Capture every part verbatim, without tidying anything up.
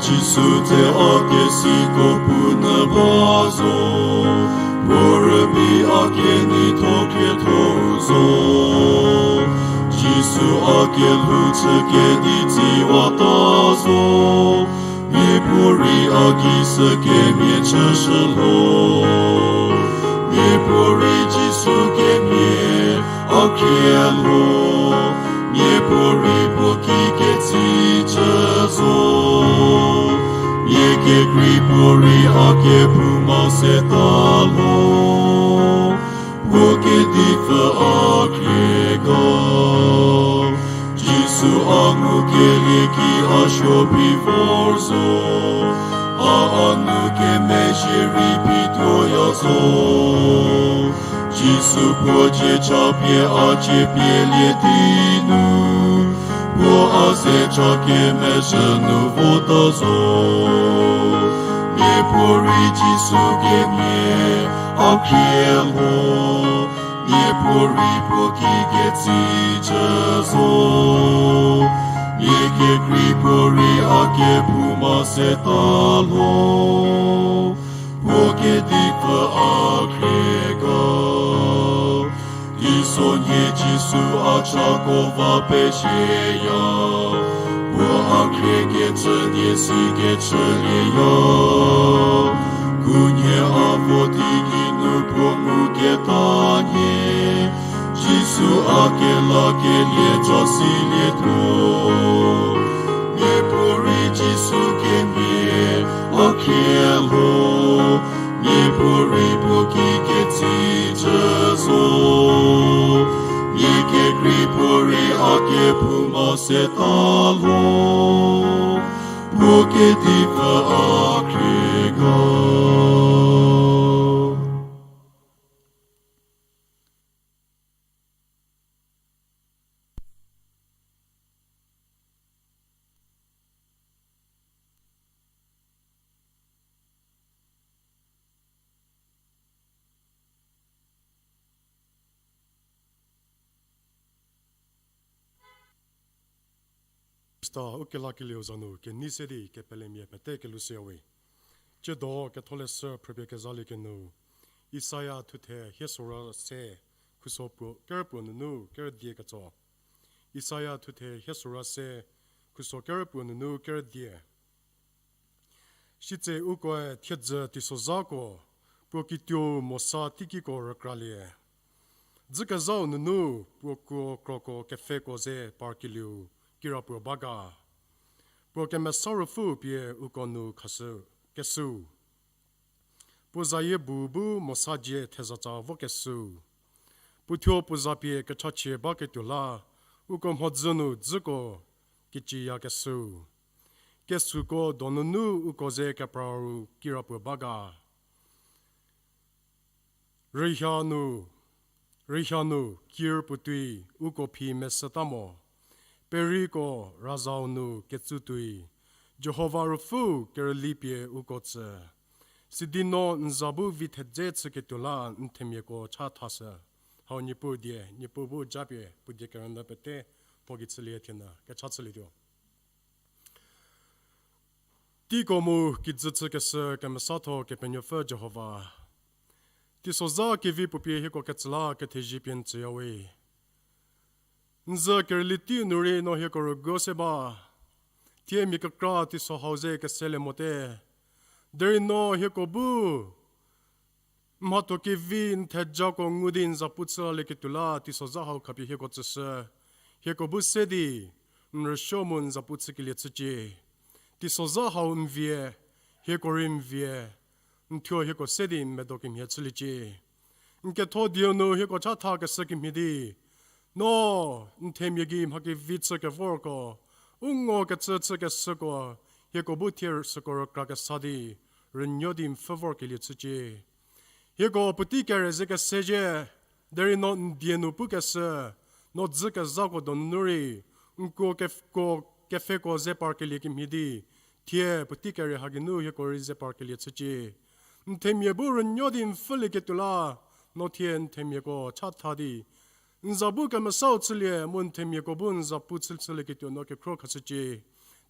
Jisu tse a kesiko puo nyü ba zo, puo rübei a keneitho khrietho zo. Jisu a kelhou chü kedi tsiwata zo, miapuorei a gei sü kemhie chüshü lho. Miapuorei Jisu kemhie a khrie lho, miapuorei puo ki ketsicü zo. Mia kekrei puorei a kephouma seta lho, puo kedipfü a khrie ga. Jisu a ngukelie ki a suo phi vor zo, a a nu kemezhie rei phi tuoya zo. Jisu puo dzie cha pie a cie pielie di nu, puo a ze cha kemezhü nu vota zo. Miapuorei Jisu kemhie a khrie lho, miapuorei puo ki ketsicü zo. Mia kekrei puorei a kephouma seta lho, puo kedipfü a khrie ga. Teisonhie Jisu a chako va pezhieya, puo a khrie kecü nie si kechülieya. Khunhie a vo di geinu puo nguketa nhie, Jisu a kelakelie tsa silietuo. Miapuorei Jisu kemhie a khrie lho, miapuorei puo ki ketsicü zo. Mia kekrei puorei a kephouma seta lho, puo kedipfü a khrie ga. Khrista u kelakelieu za nu kenei se di kepelemia pete kelushüyawe. Tsiedo ketholeshü phrüpie kezaliekenu, Isaia thuthe hie sora se, khuso puo, kerü puo nunu kerü die ketso. Isaia thuthe hie sora se, khuso kerü puo nunu kerü die. Sitse ukoe thiedzü teisozhako, puo kituou Mosa teikiko rükralie. Dzükezhau nunu puo kuo kroko kepfheko ze parkelieu kirapuo ba ga. Puo Kemesa Ruopfü pie uko nu khashü kesüu. Puo zayie bu bu Mosa dzie thezatsa vokeshüu. Puo thuo puo za pie kechachie baketuo la, uko mhodzü nu dzüko keciyakeshüu. Kesuko donunu uko ze kepra ru kirapuo ba ga. Rühia nu, rühia nu kir puotei uko phi mesüta mo. Periko razau nu ketsu tuoi, Jihova Ruopfü kerüli pie uko tsü. Sidi no n za bu vi thedze chüketuo la n themiako chathashü. Hau Niepuu die, Niepuu bu japie puo die kerünyü pete mho gei chülie thienü kecha chülietuo. Teiko mu kijü chükeshü kemesatho Kepenuopfü Jihova. Teisozha kevi puo pie hieko ketsü la kethezie pie n tsüyawe. N zü kerüli tei nu rei no hieko rüguo se ba. Thie mia kekra teiso hau ze keselie mote. Derei no hieko bu mhatho kevi n thejako ngu di n zapu chülalieketuo la teisozha hau khapie hieko tsüshü. Hieko bu se di n rüsuo mu n zapu chükelie chücie. Teisozha hau n vie, hieko rei n vie, n thuo hieko se di n medo kemhie chüliecie. N ketho dieu nu hieko chathakeshü kemhie di, no n themia gei mha kevi chükevorko, u ngokecü chükeshüko, hieko bu thie süko rükrakesa di, rünuo di n pfhü vorkelie chücie. Hieko puotei kere ze kese zhie, derei no n die nu pukeshü, no dzükezhako donu rei, n kuo kef-, kuo kepfheko ze parkelie kemhie di, thie puotei kere ha geinu hieko rei ze parkelie chücie. N themia bu rünuo di n pfhülieketuo la, no thie n themiako chatha di, n za bu kemesau chülie mu n themiako bu n zapu chü chülieketuo no kekhro khashücie.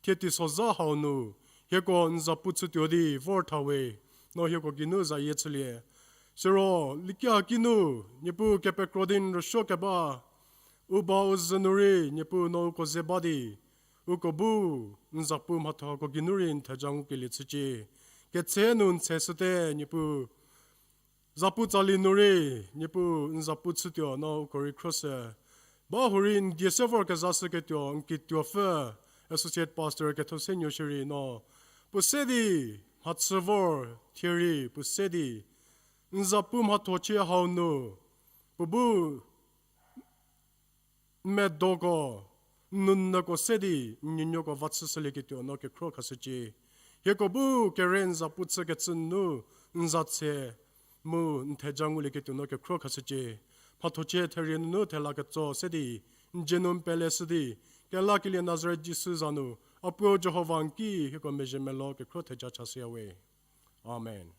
Thie teisozha hau nu, Hieko n zapu chütuo di vor thawe, no hieko geinu zayie chülie. Siro, likia kinu, Niepuu kepekro di n rüsuo keba, u ba u zü nu rei, Niepuu no uko ze ba di, uko bu, n zapu mhathoko geinu rei n theja ngukelie chücie. Ketse nu n tse shüte, Niepuu, zapu tsali nu rei, Niepuu n zapu chütuo no uko rei khro se. Ba hurei n die se vor kezashüketuo, n kituopfü, Associate Pastor Kethosenuo shierei no. Puo se di, mhachü vor, thie rei, puo se di. N zapu mhathochie hau nu, puo bu, medoko, n nunyüko se di, n nuonuoko va chüshülieketuo no kekhro khashücie. Hieko bu kere n zapu chükecü nu, n za tse, mu n theja ngulieketuo no kekhro khashücie. Mhathochie therie nunu thela ketso se di, n dzie nu n pele shü di, kelakelie Nazaret Jisu za nu, a puo Jihova n ki hieko mezhie melo kekhro theja chashüyawe. Amen.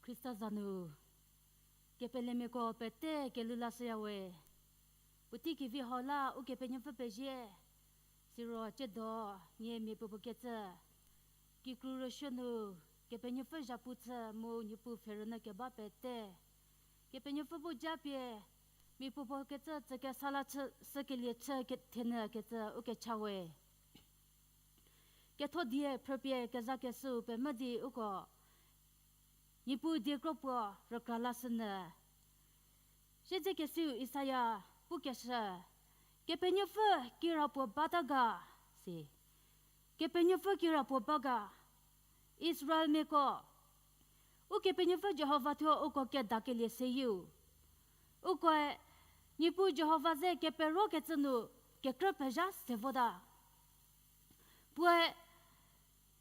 Khrista za nu Kepelemiako pete kelhou lashüyawe. Puotei kevi hau la Ukepenuopfü pezie. Siro tsiedo nie miapuopuo kecü kikru rüsuo nu Kepenuopfü zhapu chü mu Niepuu pfhe rünyü keba pete, Kepenuopfü bu japie miapuopuo kecü tsükesa la chü, sükelie chü ke-, thenyü kecü ukecha we. Ketho die phrüpie kezakeshüu pemvü di uko Niepuu die kro puo rükra lashünyü. Siedzekesiu Isaia pukeshü, Kepenuopfü kirapuo bata ga, si. Kepenuopfü kirapuo ba ga, Israelmiako, Ukepenuopfü Jihova thuo uko kedakelie seyieu. Ukoe Niepuu Jihova ze keperokecü nu kekrü pezha se vota. Puoe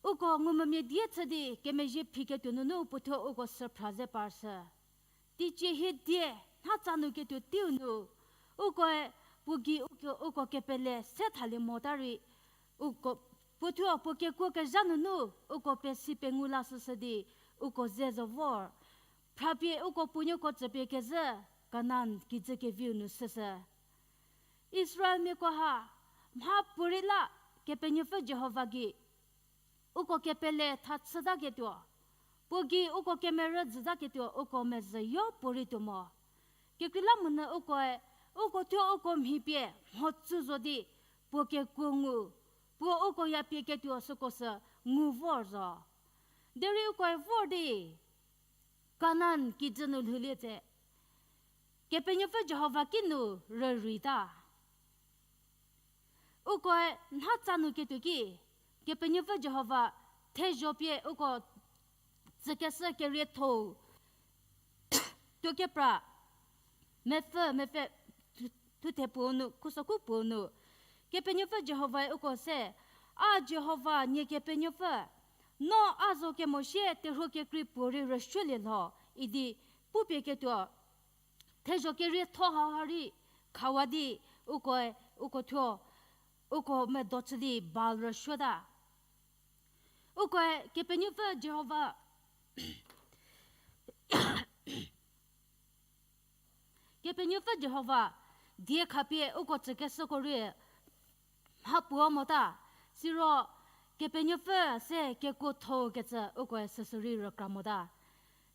uko ngumvümia die chü di kemezhie phiketuo nunu puothuo uko süphra ze parshü. Teicie hie die, nhatsa nu ketuo teiu nu, ukoe puo gei uko, uko kepele se thalie mota rei, uko, puothuo puo kekuo kezha nunu uko pesi pengu lashüshü di, uko ze zo vor. Phrapie uko puonuoko tsüpie kezhü Kanan kijü keviu nu shüshü. Israelmiako ha, mha puorei la Kepenuopfü Jihova gei uko kepele tha chütaketuo, puo gei uko kemerü jütaketuo uko mezhüyo puorei tuo mo. Kekreilamonyü ukoe, uko thuo uko mhi pie mhotsü zo di, puo kekuo ngu, puo uko yapie ketuo süko sü ngu vor zo. Derei ukoe vor di, Kanan kijü nu lhoulie tse, Kepenuopfü Jihova kinu rüreita. Ukoe nhatsa nu ketuo ki, Kepenuopfü Jihova thezho pie uko tsükeshü kerietho-u, tuokepra, mepfü, mepfü, thu-, thuthe puo nu, khusoku puo nu, Kepenuopfü Jihovae uko se, A Jihova nie Kepenuopfü, no a zo kemo sie terhuo kekrei puorei rüsuolie lho, idi pupie ketuo, thezho kerietho hauha rei khawa di, ukoe, uko thuo, uko medo chü di Baal rüsuota. Ukoe Kepenuopfü Jihova, Kepenuopfü Jihova die khapie uko tsükeshüko rei mha puo mota, siro Kepenuopfü se kekuotho kecü ukoe süsürei rükra mota.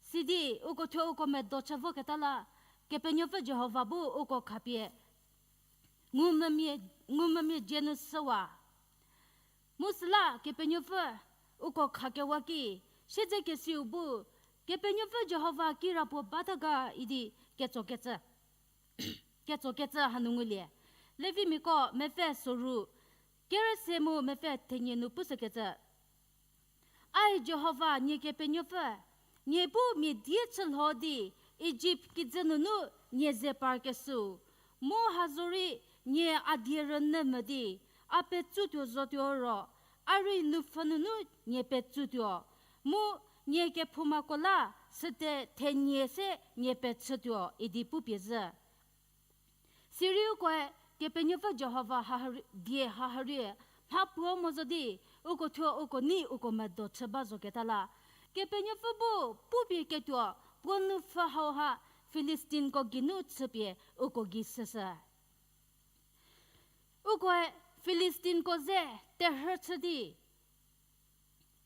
Sidi uko thuo uko medo chü voketa la, Kepenuopfü Jihova bu uko khapie ngumvümia, ngumvümia dzie nu shüwa. Mu süla Kepenuopfü uko khakewa ki, siedzekesiu bu, Kepenuopfü Jihova kirapuo bata ga idi ketsokecü, ketsokecü hanu ngulie. Levimiako mepfü soru, kerüse mu mepfü thenie nu pushükecü. Ai Jihova nie Kepenuopfü, nie bu mia die chülho di Ijipt kijü nunu nie ze parkeshüu, mu hazorei nie a die rünyü mvü di, a petsutuo zotuo ro, a rei nupfhü nunu nie petsutuo, mu nie kephoumako la süte thenie se nie pechütuo idi pupie zhü. Sirei ukoe Kepenuopfü Jihova haha-, die haharie mha puo mo zo di, uko thuo uko nei uko medo chü ba zoketa la, Kepenuopfü bu pupie ketuo puo nupfhü hauha Filistinko geinu chüpie uko gei shüshü. Ukoe Filistinko ze terhü chü di,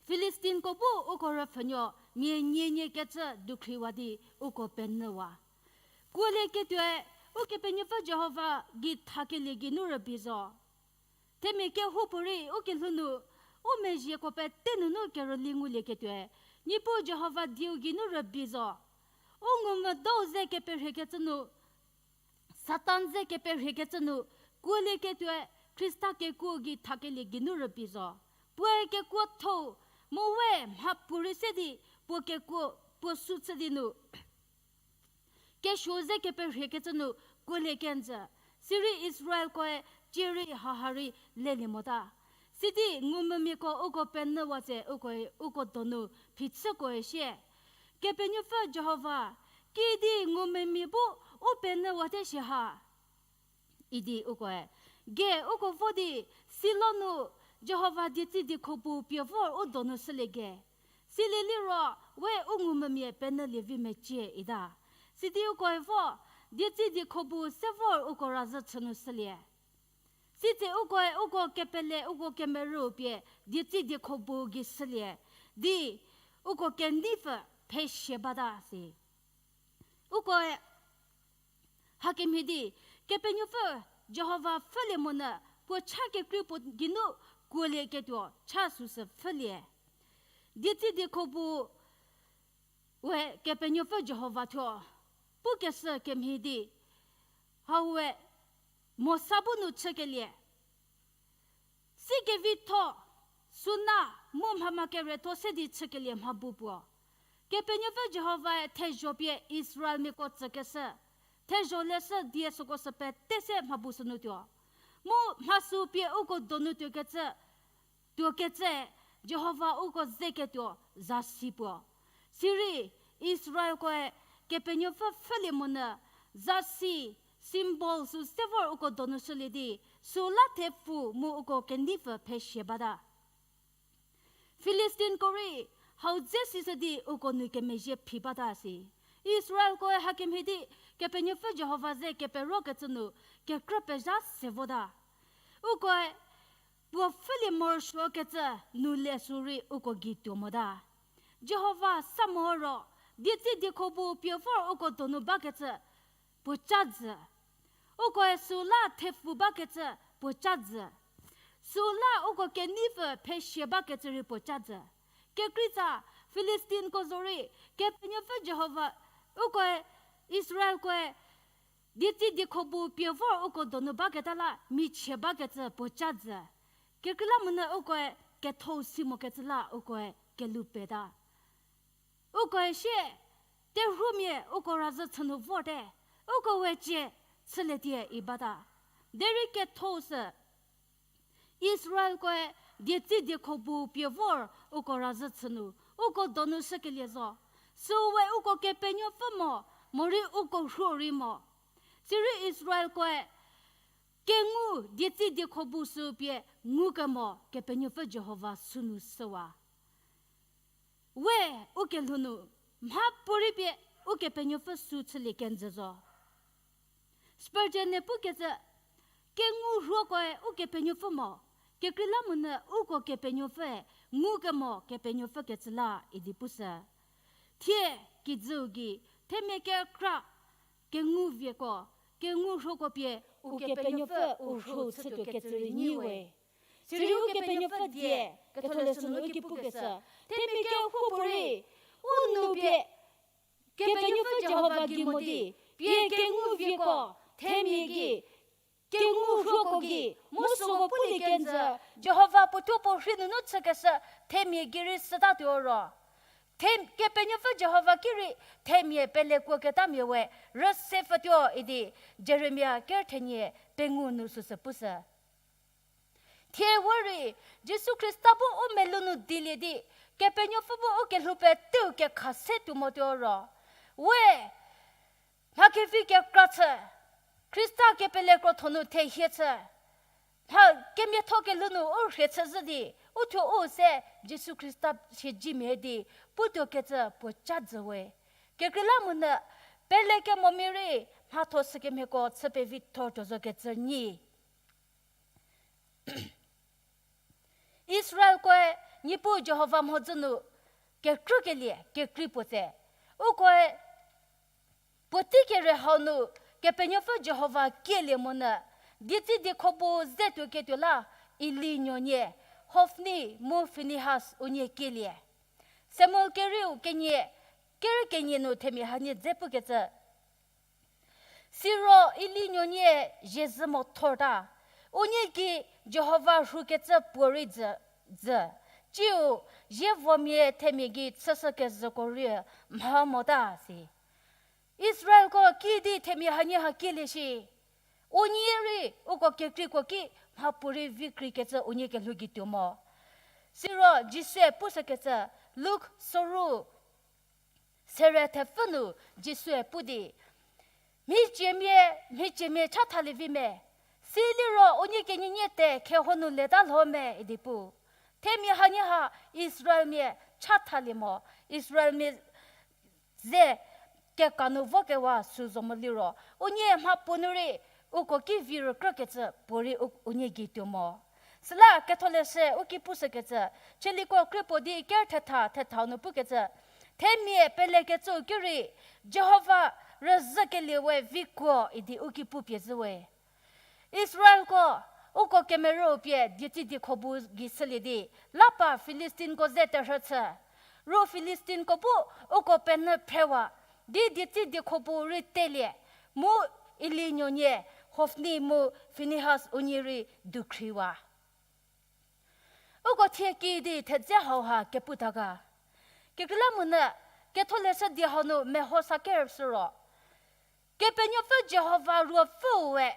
Filistinko bu uko rüpfhünuo mia nienie kecü dukhriwa di uko penyüwa. Kuolieketuoe Ukepenuopfü Jihova gei thakelie geinu rübei zo. Themia kehoupuorei u kelhou nu, u mezhieko pete nunu kerüli ngulieketuoe, Niepuu Jihova dieu geinu rübei zo. U ngumvüdou ze keperhiekecü nu, Satan ze keperhiekecü nu, kuolieketuoe Khrista kekuo gei thakelie geinu rübei zo. Puoe kekuothou, mu we mhapuorei se di, puo kekuo, puo sü chü di nu kesuo ze keperhiekecü nu kuolie kenjü. Sirei Israelkoe cierei haha rei lelie mota. Sidi ngumvümiako uko penyüwa tse uko, uko donu phichükoe sie, Kepenuopfü Jihova, kidi ngumvümia bu u penyüwate shi ha, idi ukoe, ge uko vo di, Silo nu Jihova dietsi diekhobu pie vor u donu shülie ge. Silie liro, we u ngumvümia penyülie vi mecie ita. Sidi ukoe vo, dietsi diekho bu se vor uko razhü chü nu shülie. Sitse ukoe uko kepele uko kemerü pie dietsi diekho bu gei shülie, di uko keneipfü phe shie bata si. Ukoe hakemhie di, Kepenuopfü Jihova pfhülie monyü puo cha kekrei puo geinu kuolieketuo cha süsü pfhülie. Dietsi diekho bu we Kepenuopfü Jihova thuo pukeshü kemhie di, hau we Mosa bu nu chükelie, sikevitho, suna, mu mhama keretho se di chükelie mha bu puo. Kepenuopfü Jihovae thezho pie Israelmiako tsükeshü, thezho leshü die süko sü pete se mha bu sünu tuo. Mu mha sü pie uko donu tuokecü, tuokecü, Jihova uko zeketuo zasi puo. Sirei Israelkoe Kepenuopfü pfhülie monyü zasi, symbol sü se vor uko donu shülie di, süla thepfu mu uko keneipfü phe shie bata. Filistinko rei hau dze sishü di uko nu kemezhie phi bata si. Israelkoe hakemhie di Kepenuopfü Jihova ze keperokecü nu kekrü pezha se vota. Ukoe puo pfhülie morosuokecü nu le sü rei uko gei tuo mota. Jihova sa mo ro, dietsi diekho bu pie vor uko donu bakecü puo ca jü. Ukoe süla thepfu bakecü puo ca jü. Süla uko keneipfü phe shie bakecü rei puo ca jü. Kekreitsa Filistinko zorei, Kepenuopfü Jihova, ukoe Israelkoe dietsi diekho bu pie vor uko donu baketa la michie bakecü puo ca jü. Kekreilamonyü ukoe kethou si mokecü la ukoe kelhou peta. Ukoe sie, terhuomia uko razhü chü nu vorte, uko we cie chülietie i bata. Derei kethou sü Israelkoe dietsi diekho bu pie vor uko razhü chü nu, uko donu shükelie zo. Süu we uko Kepenuopfü mo, morei uko rhuo rei mo. Sirei Israelkoe kengu dietsi diekho bu sü pie ngukemo Kepenuopfü Jihova sünu shüwa. We ukelhou nu mhapuorei pie Ukepenuopfü sü chülie kenjü zo. Spurgeon-e pukecü, kengu rhuokoe Ukepenuopfü mo, kekreilamonyü uko Kepenuopfüe ngukemo Kepenuopfü kecü la idi pushü. Thie kijüu gei themia kekra kengu vieko, kengu rhuoko pie Ukepenuopfü u rhu chütuo kecü rei nyi we. Sirei Ukepenuopfü die ketholeshü nu u ki pukeshü, themia kehoupuorei u nou pie Kepenuopfü Jihova gei mo di, pie kengu vieko, themia gei, kengu rhuoko gei mu süko pulie kenjü, Jihova puo thuo puo rhei nunu chükeshü themia gei rei sütatuo ro, the, Kepenuopfü Jihova ki rei themia pelekuoketamia we rüse pfütuo idi Jeremia ker thenie pengou nu süsü pushü. Thie we rei Jisu Khrista bu u melou nu dilie di, Kepenuopfü bu u kelhou peteu kekha se tuo motuo ro, we mha kevi kekra chü, Khrista kepele krotho nu thehie chü, mha kemiatho kelhou nu u rhie chü zhü di, u thuo u se Jisu Khrista siezemia di putuo kecü puo ca jü we. Kekreilamonyü pele kemomia rei mhatho sükemhieko chü pevithor tuo zo kecü nyi. Israelkoe Niepuu Jihova mhodzü nu kekrükelie kekrei puo tse, ukoe puotei kere hau nu Kepenuopfü Jihova kielie monyü, dietsi diekho bu ze tuo ketuo la Eli nuonie, Hofni mu Finehas unie kielie. Samuel kerieu kenie, ker kenie nu themia hanie dze pukecü. Siro Eli nuonie zezhü mo thorta, unie gei Jihova rhukecü puorei jü, jü, tsiu zievomia themia gei chüshükezhüko rei mha mota si. Israelko kidi themia hanie ha kielie shi, unie rei uko kekreiko ki mhapuorei vikreikecü unie kelhou gei tuo mo. Siro Jisue pushükecü, Luk soru sere thepfü nu Jisue pu di, mhiciemia, mhiciemia chathalie vi me, siliro unie kenienie te kheho nu leta lho me idi pu. Themia hanie ha Israelmia chathalie mo, Israelmia ze keka nu vokewa sü zo mo liro, unie mha puo nu rei, uko ki vi rükrükecü puorei u-, unie gei tuo mo. Süla Ketholeshü u ki pushükecü, Chieliko krie puo di ker thetha, thethau nu pukecü, themia pelekecüu ki rei, Jihova rüzhükelie we vikuo idi u ki pupie zhü we. Israelko, uko kemerüu pie dietsi diekho bu gei shülie di, lapa Filistinko ze terhü chü. Ru Filistinko bu uko penyü phrewa, di dietsi diekho bu rei telie, mu Eli nuonie Hofni mu Finehas unie rei dukhriwa. Uko thie kiüdi thedze hauha kepu ta ga. Kekreilamonyü, Ketholeshü die hau nu meho sa ker shü ro, Kepenuopfü Jihova Ruopfüue,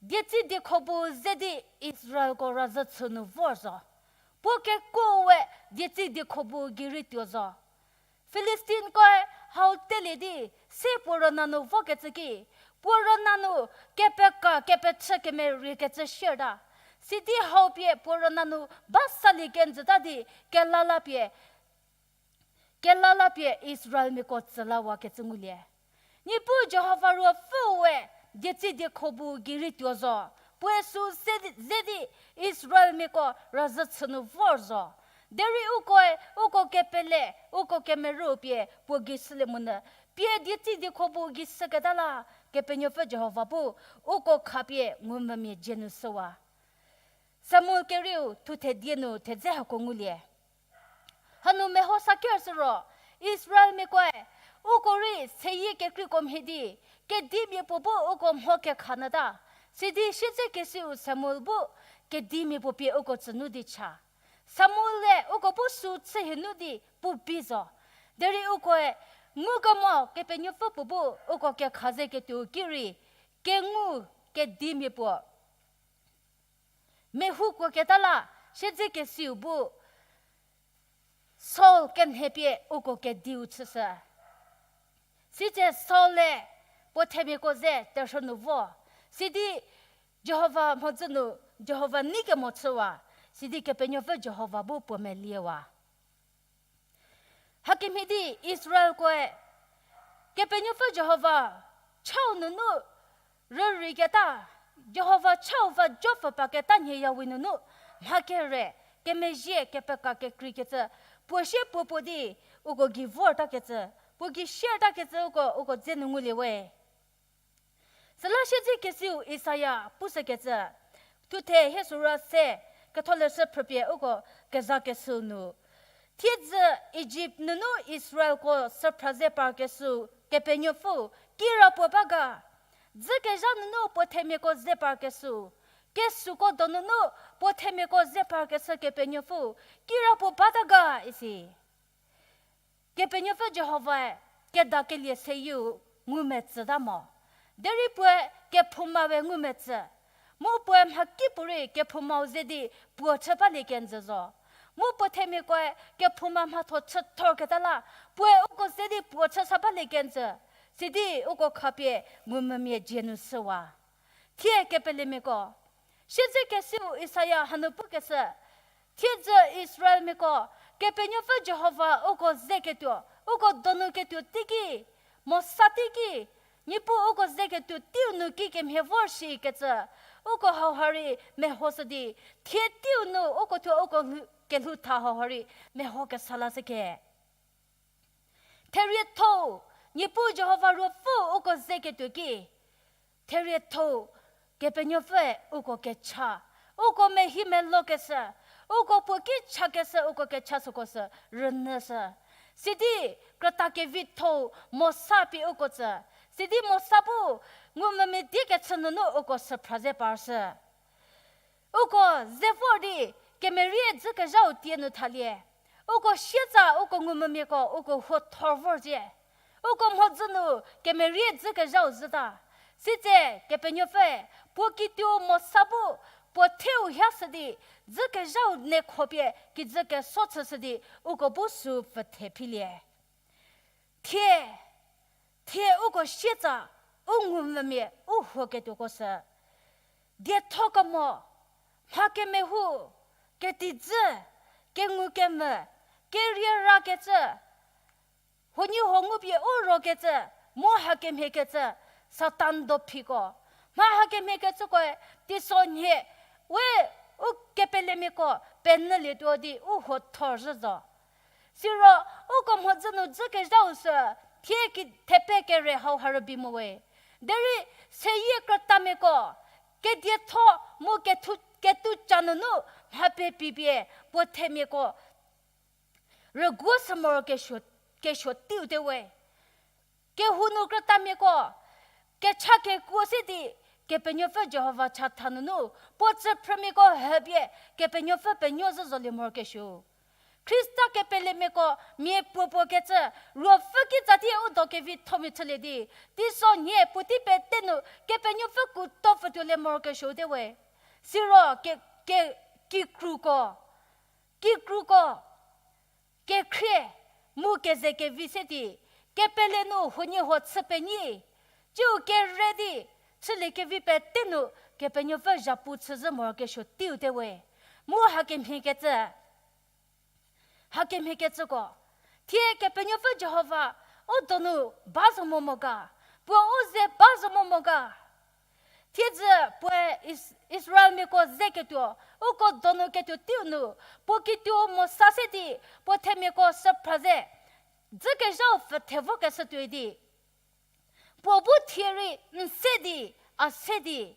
dietsi diekho bu ze di Israelko razhü chü nu vor zo. Puo kekuoe dietsi diekho bu gei rei tuo zo. Filistinkoe hau telie di, se puo rüna nu vokecü ki, puo rüna nu kepeka kepechü kemeriekecü shierta. Sidi hau pie puo rüna nu ba salie kenjüta di, kelala pie, kelala pie Israelmiako tsülawakecü ngulie. Niepuu Jihova Ruopfüue dietsi diekho bu gei rei tuo zo. Puoe sü ze di, ze di Israelmiako razhü chü nu vor zo. Derei ukoe, uko kepele, uko kemerüu pie puo gei shülie monyü, pie dietsi diekho bu gei shüketa la, Kepenuopfü Jihova bu uko khapie ngumvümia dzie nu shüwa. Samuel kerieu thuthe die nu thedze hako ngulie. Hanu meho sa ker shü ro, Israelmiakoe, uko rei seyie kekreiko mhie di, kedimia puo bu uko mho kekha nyüta, sidi siedzekesiu Samuel bu kedimia puo pie uko tsünu di cha. Samuel-e uko bu sü chühie nu di puo bi zo. Derei ukoe, ngukemo Kepenuopfü puo bu uko kekha ze ketuo ki rei, kengu kedimia puo mehoukuoketa la, siedzekesiu bu Saul kenhepie uko kediu chüshü. Sitse Saul-e puo themiako ze terhü nu vo. Sidi Jihova mhodzü nu, Jihova nei kemo chüwa. Sidi Kepenuopfü Jihova bu puo meliewa. Hakemhie di Israelkoe, Kepenuopfü Jihova chau nunu rüreiketa, Jihova chau va jopfü paketa nhie yawi nunu, mha kere, kemezhie, kepeka kekreikecü, puo sie puo puo di, uko gei vortakecü, puo gei siertakecü uko, uko dze nu ngulie we. Süla siedzekesiu Isaia pushükecü, thuthe hie süra se, Ketholeshü phrüpie uko kezakeshüu nu, thiedzü Ijipt nunu Israelko süphra ze parkeshü Kepenuopfü, kirapuo ba ga. Dzükezha nunu puo themiako ze parkeshü, kesuoko donunu puo themiako ze parkeshü Kepenuopfü, kirapuo bata ga isi. Kepenuopfü Jihovae kedakelie seyieu ngumetsüta mo. Derei puoe kephouma we ngumetsü. Mu puoe mhakipuorei kephoumau ze di puo chü balie kenjü zo. Mu puo themiakoe kephouma mhatho chüthorketa la, puoe uko ze di puo chü sa balie kenjü. Sidi uko khapie ngumvümia dzie nu shüwa. Thie kepelemiako, siedzekesiu Isaia hanu pukeshü, thiedzü Israelmiako, Kepenuopfü Jihova uko zeketuo, uko donu ketuo teiki, Mosa teiki, Niepuu uko zeketuo teiu nu kikemhie vor shikecü, uko hauha rei mehoshü di, thie teiu nu uko thuo uko lhou-, kelhou tha hauha rei meho kesa lashüke. Therietho-u, Niepuu Jihova Ruopfü uko zeketuo ki, therietho-u, Kepenuopfüe uko kecha, uko mehi melokeshü, uko puo ki chakeshü, uko kecha süko sü rünyüshü. Sidi krüta kevitho-u Mosa pie uko tsü, sidi Mosa bu ngumvümia die kechü nunu uko süphra ze parshü. Uko ze vor di kemerie dzükezhau tie nu thalie. Uko sietsa uko ngumvümiako uko huo thor vorzhie. Uko mhodzü nu kemerie dzükezhau zhüta. Sitse Kepenuopfüe puo kituo Mosa bu puo theu hiashü di dzükezhau nekhopie kijü keso chüshü di uko bu sü pfüthe philie. Thie, thie uko sietsa u ngumvümia u huoketuoko sü dietho kemo, mha kemehou, ketijü, kengukemvü, kerie rakecü, huoniehuo ngupie u rokecü, Mu hakemhie kecü, Satan dophiko. Mha hakemhie kecükoe, teisonhie, we, u kepelemiako, penyülietuo di, u huo thor zhü zo. Siro, uko mhodzü nu dzükezhau sü, thie ki thepe kere hau ha rübei mo we. Derei, seyie krütamiako, kedietho mu kethu, ketuca nunu, mha pepipie, puo themiako, rüguo sü morokesuo, kesuo teiu te we. Kehou nu krütamiako, kecha kekuo se di, Kepenuopfü Jihova chatha nunu, puo tsüphrümiako hüpie, Kepenuopfü penuo zhü zolie morokesuo. Khrista kepelemiako mia puopuo kecü, ruopfü kitsa tie u do kevithomia chülie di, teisonhie puotei pete nu, Kepenuopfü kuto pfütuolie morokesuo te we. Siro ke, ke, kikruko, kikruko, kekhrie, mu keze kevi se di, kepele nu huoniehuo chü penyi, ciu kere di, chülie kevi pete nu, Kepenuopfü zhapu chü zhü morokesuo teiu te we. Mu hakemhie kecü, hakemhie kecüko, thie Kepenuopfü Jihova, u donu ba zo mo mo ga, puo u ze ba zo mo mo ga. Thiedzü puoe Is-, Israelmiako zeketuo, uko donu ketuo teiu nu, puo kituo Mosa se di, puo themiako süphra ze, dzükezhau pfüthe vokeshü tuoi di. Puo bu thie rei n se di, a se di.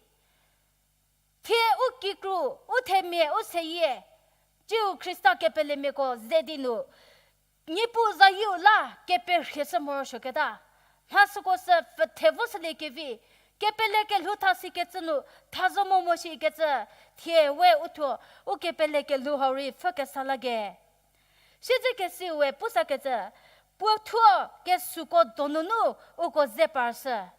Thie u kikru, u themia, u seyie, ciu Khrista kepelemiako ze di nu, Niepuu zayieu la keperhieshü morosuoketa. Mha süko sü pfüthe voshülie kevi, kepele kelhou tha sikecü nu, tha zo mo mo shikecü, thie we uthuo, u kepele kelhou hau rei pfhü kesa la ge. Siedzekesiu we pusakecü, puo thuo kesuko donunu uko ze parshü.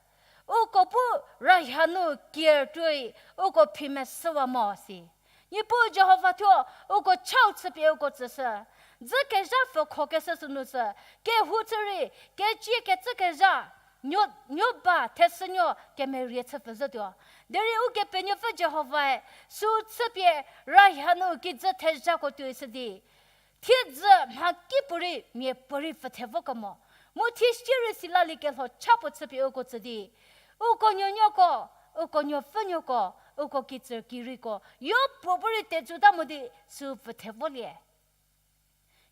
Uko bu rahia nu kier tuoi uko phi meshüwa mo si. Niepuu Jihova thuo uko chau chüpie uko tsüshü. Dzükezha pfü khokeshü sünu sü, kehou chü rei, kecie kecükezha, nuo, nuo ba theshünuo kemerie chü pfü zhütuo. Derei Ukepenuopfü Jihovae, sü chüpie rahia nu kijü thezhako tuoishü di. Thiedzü mhakipuorei miapuorei pfüthe vokemo. Mu thie sie rei silaliekelho cha puo chüpie uko tsü di. Uko nuonuoko, uko nuopfünuoko, uko kitsü kireiko, yopuo bu rei tejüta mo di sü pfüthe volie.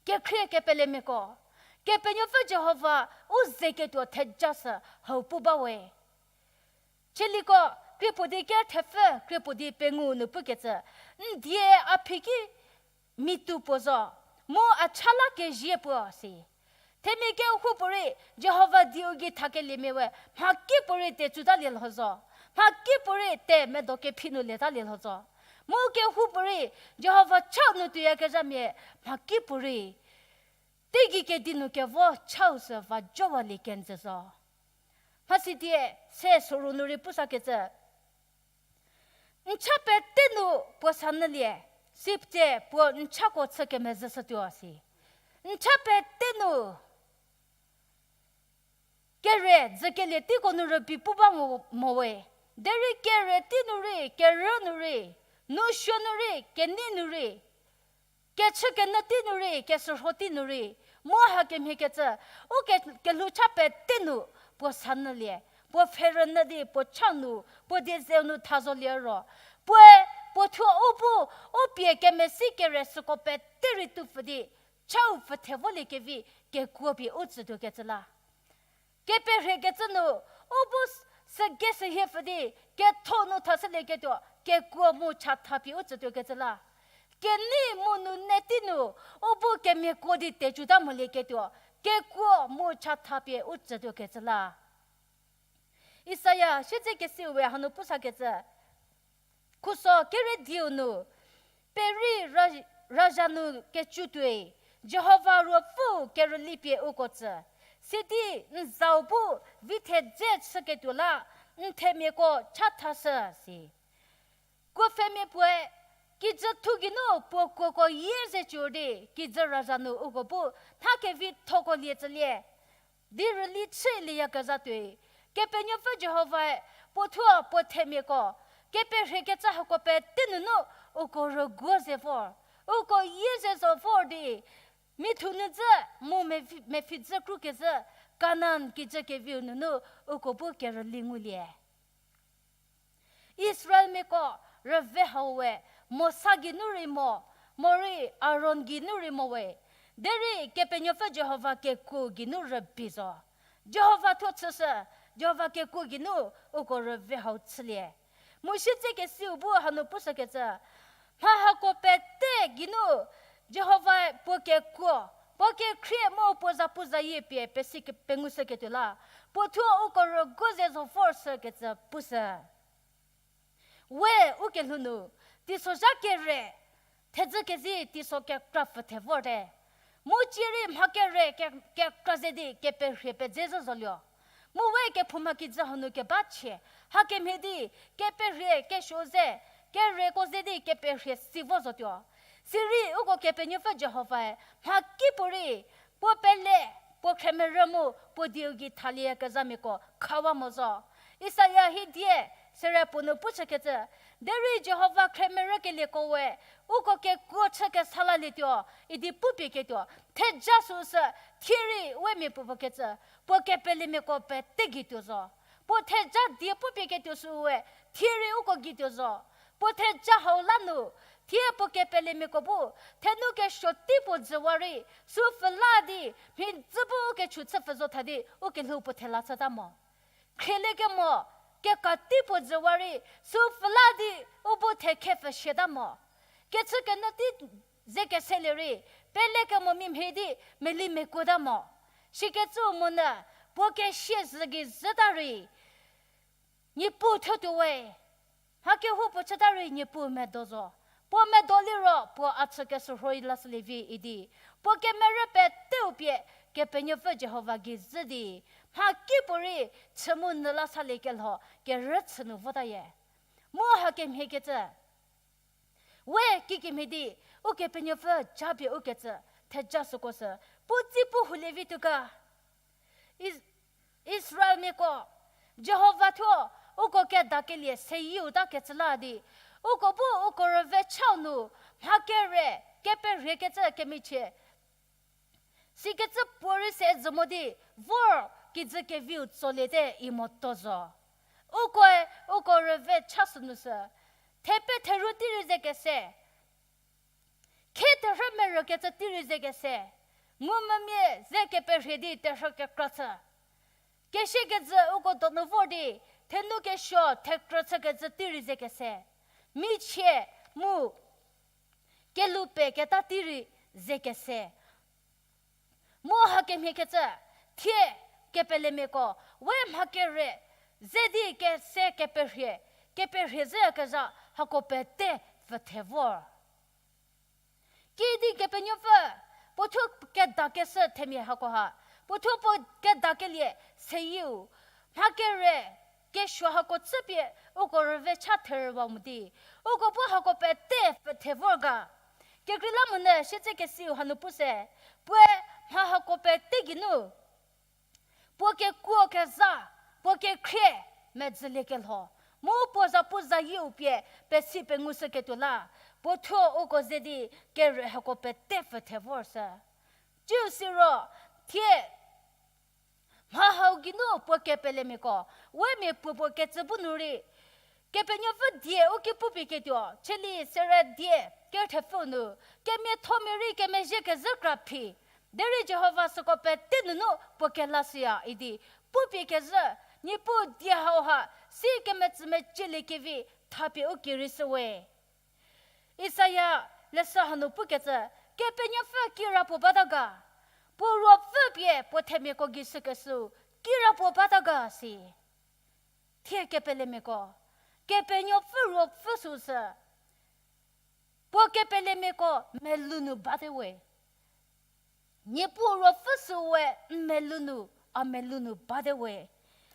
Kekhrie kepelemiako, Kepenuopfü Jihova u ze ketuo theja sü hau pu ba we. Chieliko, krie puo di ker thepfü, krie puo di pengou nu pukecü, n die a phi ki mitu puo zo, mu a cha la kezie puo si. Themia kehoupuorei, Jihova dieu gei thakeliemia we, mhakipuorei tejütalie lho zo. Mhakipuorei te medo kephi nu letalie lho zo. Mu kehoupuorei, Jihova chau nu tuoyakezhamia, mhakipuorei teigei kedi nu kevo chau sü va jowalie kenjü zo. Mhasidie, se soru nu rei pusakecü, n cha pete nu puo sa nyülie, sipie puo n chako chü kemezhüshütuo si. N cha pete nu kere dzükelie teiko nu rübei pu ba mo, mo we. Derei kere tei nu rei, kerü nu rei, nousuo nu rei, kenei nu rei, kechükenyü tei nu rei, kesürho tei nu rei, mu hakemhiekecü, u ke, kelhou cha pete nu, puo sa nyülie, puo pfherünyü di, puo cha nu, puo die zeu nu tha zolie ro, puoe, puo thuo u bu, u pie kemesi kere süko pete rei tupfü di, chau pfüthe volie kevi, kekuo pie u tsütuokecü la. Keperhiekecü nu, u bu s-, sügei sühie pfü di, ketho nu thashülieketuo, kekuo mu chatha pie u tsütuokecü la. Kenei mu nune tei nu, u bu kemiako di tejüta molieketuo, kekuo mu chatha pie u tsütuokecü la. Isaia siedzekesiu we hanu pusakecü, khuso kerü diu nu, perei ra-, razha nu kecu tuoi, Jihova Ruopfü kerüli pie uko tsü. Sidi n zau bu vi thedze chüketuo la, n themiako chathashü si. Kuopfhemia puoe, kijü thu geinu puo kuoko yie ze cü di, kijü razha nu uko bu, nha kevithoko lie tsülie. Di rüli chülieyakezha tuoi, Kepenuopfü Jihovae, puo thuo puo themiako, keperhiekecü hako pete nunu, uko rüguo ze vor, uko yie ze zo vor di, Mithu nu dzü mu mepfhü-, mepfhü dzü kru kezhü Kanan kijü keviu nunu uko bu kerüli ngulie. Israelmiako rüve hau we, Mosa geinu rei mo, morei Aron geinu rei mo we, derei Kepenuopfü Jihova kekuo geinu rübei zo. Jihova thuo chüshü, Jihova kekuo geinu uko rüve hau chülie. Mu siedzekesiu bu hanu pushükecü, mha hako pete geinu Jihovae puo kekuo, puo kekhrie mu puo zapuzayie pie pesi ke-, pengushüketuo la, puo thuo uko rügu ze zo vorshükecü pushü. We u kelhou nu, teisozha kere, thedzü kezi teiso kekra pfü the vorte. Mu cierei mha kere ke-, kekra ze di keperhie pedze zhü zolio. Mu we kephouma kijü hanu keba chie, hakemhie di keperhie kesuo ze, kereko ze di keperhie si vo zotuo. Sirei uko Kepenuopfü Jihovae mha kipuorei puo pele, puo khriemerü mu puo dieu gei thaliekezhamiako khawa mo zo. Isaia hiedie sere puo nu pushükecü, derei Jihova khriemerükelieko we uko kekuo chü kesa lalietuo idi pupieketuo, theja süsü thierei we mia puopuo kecü, puo kepelemiako pete gei tuo zo. Puo theja die pupieketuo süu we thierei uko gei tuo zo. Puo theja hau la nu, thie puo kepelemiako bu, thenu kesuo tei puo jüwa rei, sü pfü la di, mhidzü bu u kechu chü pfü zo tha di, u kelhou puo thela chüta mo. Khrieliekemo, keka tei puo jüwa rei, sü pfü la di, u bu thekhe pfü siata mo. Kechükenyü tei ze keselie rei, pelekemo mia mhie di, meli mekuota mo. Sikecü monyü, puo kesie zhü gei zhüta rei, Niepuu thuo tuo we, mha kehoupuo chüta rei Niepuu medo zo. Puo medo liro, puo a chü keshürhoi lashülie vi idi. Puo kemerü peteu pie, Kepenuopfü Jihova gei zhü di, mha kipuorei chü mu nyü la saliekelho, kerüchü nu votayie. Mu hakemhiekecü, we kikemhie di, Ukepenuopfü japie ukecü, theja süko sü, puo tsi pu hulie vituo ga. Is-, Israelmiako, Jihova thuo, uko kedakelie seyieu ta kecü la di, uko bu uko rüve chau nu, mha kere, keperhiekecü kemichie. Sikecü puorei se zhü mo di, vor kijü keviu tsoliete i motuo zo. Ukoe, uko rüve cha sünu sü, thepe theru tei rei ze kese. Khe terhü merükecü tei rei ze kese. Ngumvümia ze keperhie di terhü kekra chü. Kesiekecü uko donu vor di, thenu kesuo thekrü chükecü tei rei ze kese. Michie mu kelupeketa tei rei ze kese. Mu hakemhiekecü, thie kepelemiako, we mha kere, ze di kese keperhie, keperhie zhüyakezha hako pete pfüthe vor. Kidi Kepenuopfü, puo thuo kedakeshü themia hakoha, puo thuo puo kedakelie seyieu, mha kere, kesuo hako chüpie, uko rüve cha therüwa mo di, uko bu hako pete pfüthe vor ga. Kekreilamonyü siedze kesiu hanu pu se, puoe mha hako pete geinu puo kekuo kezha, puo kekhrie, medzüliekelho, mu puo zapuzayieu pie pesi pengushüketuo la, puo thuo uko ze di kere hako pete pfüthe vor sü. Ciu siro, thie mha hau geinu puo kepelemiako, we mia puopuo kecü bu nu rei, Kepenuopfü die u ki pupieketuo, cheli sere die, kerthepfüu nu, kemiathomia rei kemezhie kezhü kra phi, derei Jihova süko pete nunu puo kelashüya idi, pupie kezhü, Niepuu die hauha, si kemetsümecielie kevi, thapie u ki rei shüwe. Isaia leshü hanu pukecü, Kepenuopfü kirapuo bata ga, puo ruopfü pie puo themiako gei shükeshüu, kirapuo bata ga si. Thie kepelemiako, Kepenuopfü ruopfü süu sü, puo kepelemiako melou nu bate we. Niepuu ruopfü süu we n melou nu, a melou nu bate we.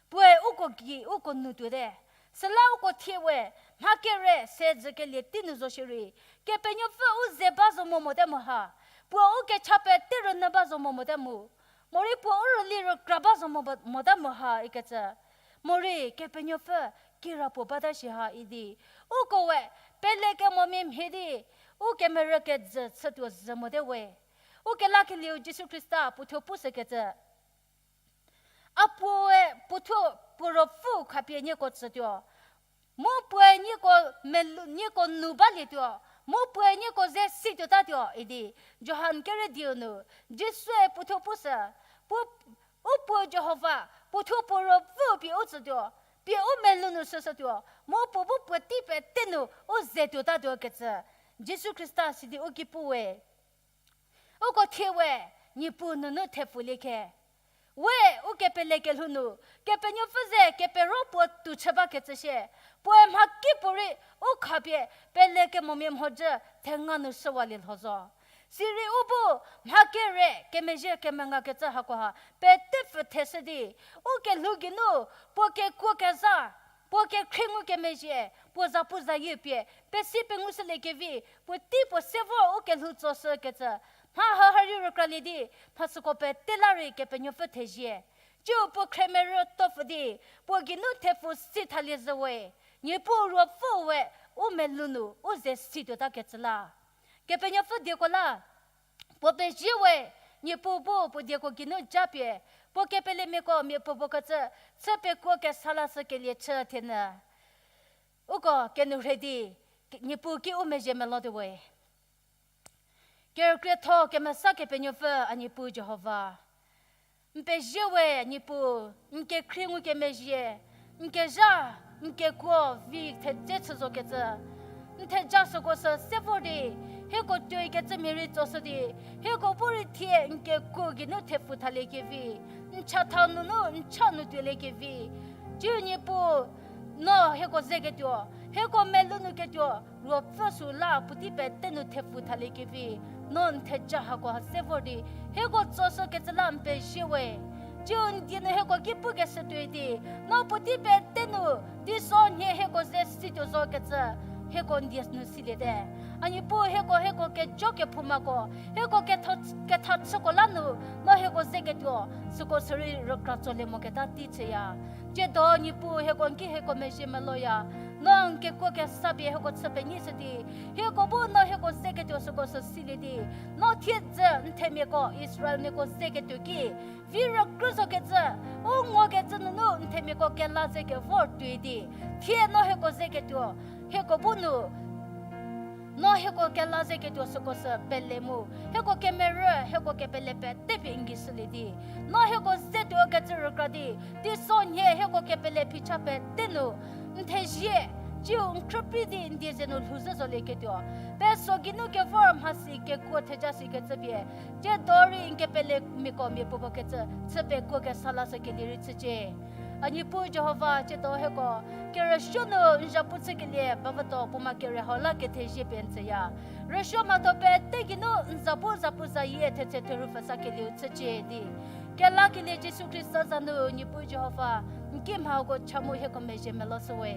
Puoe uko gei uko nu tuote. Süla uko thie we, mha kere se dzükelie tei nu zo shierei, Kepenuopfü u ze ba zo mo mote mo ha. Puo u kecha pete rünyü ba zo mo mote mo. Morei puo u rüli rükra ba zo mo ba-, mote mo ha ikecü. Morei Kepenuopfü kirapuo bata shi ha idi, uko we, pelekemo mia mhie di, u kemerü kejü chütuo zhü mote we. Ukelakelieu Jisu Khrista puothuo pushükecü, a puoe puothuo puo ruopfü khapie nieko tsütuo. Mu puoe nieko melu, nieko nu balietuo. Mu puoe nieko ze situotatuo idi. Johan kerü dieu nu, Jisue puothuo pushü, puo, u puo Jihova, puothuo puo ruopfü pie u tsütuo, pie u melu nu shüshütuo, mu puo bu puotei pete nu u ze tuotatuo kecü. Jisu Khrista sidi u ki pu we. Uko thie we, Niepuu nunu thepfulie khe. We, u kepele kelhou nu, Kepenuopfü ze kepero puo tuo chü bakecü shie, puoe mhakipuorei u khapie pelekemomia mhodzü thenga nu shüwalie lho zo. Sirei u bu mha kere kemezhie kemengakecü hakoha petepfü theshü di, u kelhou geinu, puo kekuo kezha, puo kekhrie ngukemezhie, puo zapuzayie pie pesi pengushüliekevi, puotei puo se vor u kelhou tsoshükecü, mha hahari rükralie di, mha süko pete la rei Kepenuopfü thezie. Tsiu puo khremerü tuopfü di, puo geinu thepfu si thalie zhü we, Niepuu ruopfü we, u melu nu u ze situotakecü la. Kepenuopfü dieko la, puo pezie we, Niepuu bu puo dieko geinu japie, puo kepelemiako mia puopuo kecü, chü pekuo kesa lashükelie chü thienyü. Uko kenourhei di, Niepuu ki u mezhie melotuo we. Kerükrietho kemesa Kepenuopfü a Niepuu Jihova. N pezie we Niepuu, n kekhrie ngukemezhie, n kezha, n kekuo vi thedze chü zokecü. N theja süko sü se vor di, hieko tuoikecü mia rei tsoshü di, hieko bu rei thie n kekuo geinu thepfu thaliekevi, n chatha nunu n cha nu tuoliekevi. Tsiu Niepuu, no hieko zeketuo, hieko melu nu ketuo, ruopfü süla puotei pete nu thepfu thaliekevi, no n theja hako ha se vor di, hieko tsoshükecü la n pezie we. Tsiu n die nu hieko ki pukeshü tuoi di, no puotei pete nu, teiso nhie hieko ze situo zokecü, hieko n die nu siliete. A Niepuu hieko, hieko kejo kephoumako, hieko ketho, ketha chüko la nu, no hieko zeketuo, süko sürei rükra tsolie moketa tei chüya. Tsiedo Niepuu hieko n ki hieko mezhie meloya. No n kekuo kesa pie hieko chü penyishü di, hieko bu no hieko zeketuo süko sü silie di, no thiedzü n themiako Israelmiako zeketuo ki, vi rükrü zokecü, u ngokecü nunu n themiako kela ze kevor tuoi di, thie no hieko zeketuo, hieko bu nu no hieko kela zeketuo süko sü pele mu, hieko kemerü, hieko kepele pete pie n gei shülie di, no hieko zetuo kecü rükra di, teiso nhie hieko kepele phicha pete nu, n thezie, tsiu n khrüprei di n die ze nu lhouzhü zolieketuo, peso geinu kevor mhasi kekuo theja sikecü pie, tsiedo rei n kepelemiako mia puopuo kecü chü pekuo kesa lashükelie rei chücie. A Niepuu Jihova, tsiedo hieko kerüsuo nu n zhapu chükelie bavüdo puoma kere hau la kethezie pie n tsüya. Rüsuo mhatho pete geinu n za bu zapuzayie thetse therhu pfhüsakelieu chücie di, kelakelie Jisu Khrista za nu Niepuu Jihova, n ki mhako cha mu hieko mezhie meloshü we.